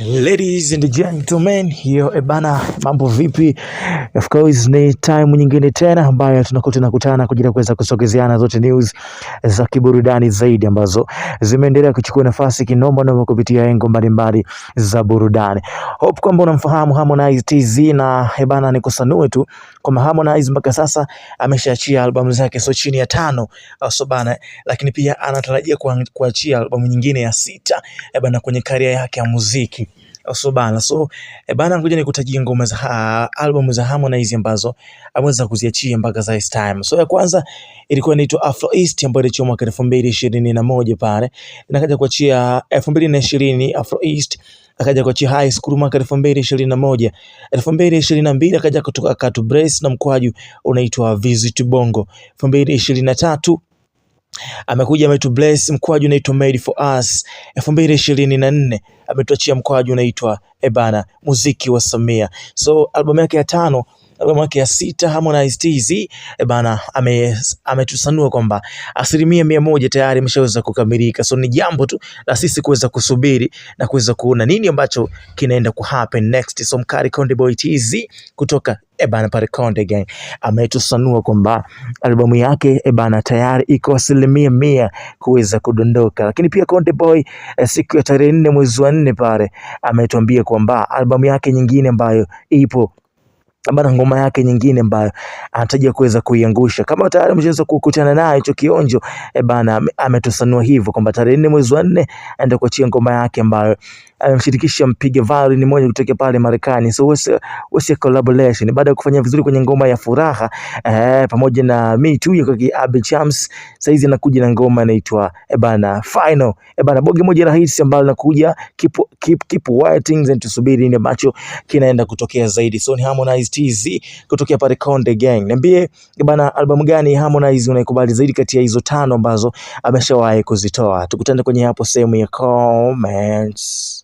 Ladies and gentlemen, hiyo ebana, mambo vipi? Of course ni time nyingine tena ambayo tunakuwa tunakutana kwa ajili ya kuweza kusogezeana zote news za kiburudani zaidi ambazo zimeendelea kuchukua nafasi kinoma noma kupitia engo mbalimbali za burudani. Hope kwamba unamfahamu Harmonize TZ na ebana, nikusanue tu kwamba Harmonize mpaka sasa ameshaachia albamu zake so chini ya tano, so bana, lakini pia anatarajia kuachia albamu nyingine ya sita ebana kwenye career yake ya muziki, so bana. So bana, ngoja nikutajie ngoma za albamu za Harmonize ambazo ameweza kuziachia mpaka this time. So ya kwanza ilikuwa inaitwa Afro East ambayo iliachia mwaka 2021 pale, inakaja kuachia 2020 Afro East, akaja kuachia High School mwaka 2021, 2022 akaja kutoka Katu Brace na mkwaju unaitwa Visit Bongo, 2023 amekuja ametu bless mkwaju unaitwa Made for Us, 2024 ametuachia mkwaju unaitwa ebana muziki wa Samia. So albamu yake ya tano, albamu yake ya sita Harmonize TZ ebana ametusanua kwamba 100% tayari imeshaweza kukamilika. So ni jambo tu la sisi kuweza kusubiri na kuweza kuona nini ambacho kinaenda ku happen next. So mkali Konde Boy TZ kutoka ebana pale Konde Gang ametusanua kwamba albamu yake ebana tayari iko 100% kuweza kudondoka. Lakini pia Konde Boy siku ya tarehe 4 mwezi wa 4 pale ametuambia kwamba albamu yake nyingine ambayo ipo bana, ngoma yake nyingine ambayo anatarajia kuweza kuiangusha. Kama tayari umeshaweza kukutana naye hicho kionjo bana, ametusanua hivyo kwamba tarehe 4 mwezi wa 4 aenda kuachia ngoma yake ambayo amemshirikisha mpiga violin mmoja kutoka pale Marekani. So what's a collaboration baada ya kufanya vizuri kwenye ngoma ya Furaha pamoja na Me Too ya kwa Abel Chams, saizi anakuja na ngoma inaitwa bana Final bana, bonge moja la hits ambalo linakuja. Keep waiting and tusubiri nini ambacho kinaenda kutokea zaidi. So ni Harmonize TZ kutokea pale Konde Gang. Niambie bana, albamu gani Harmonize unaikubali zaidi kati ya hizo tano ambazo ameshawahi kuzitoa? Tukutane kwenye hapo sehemu ya comments.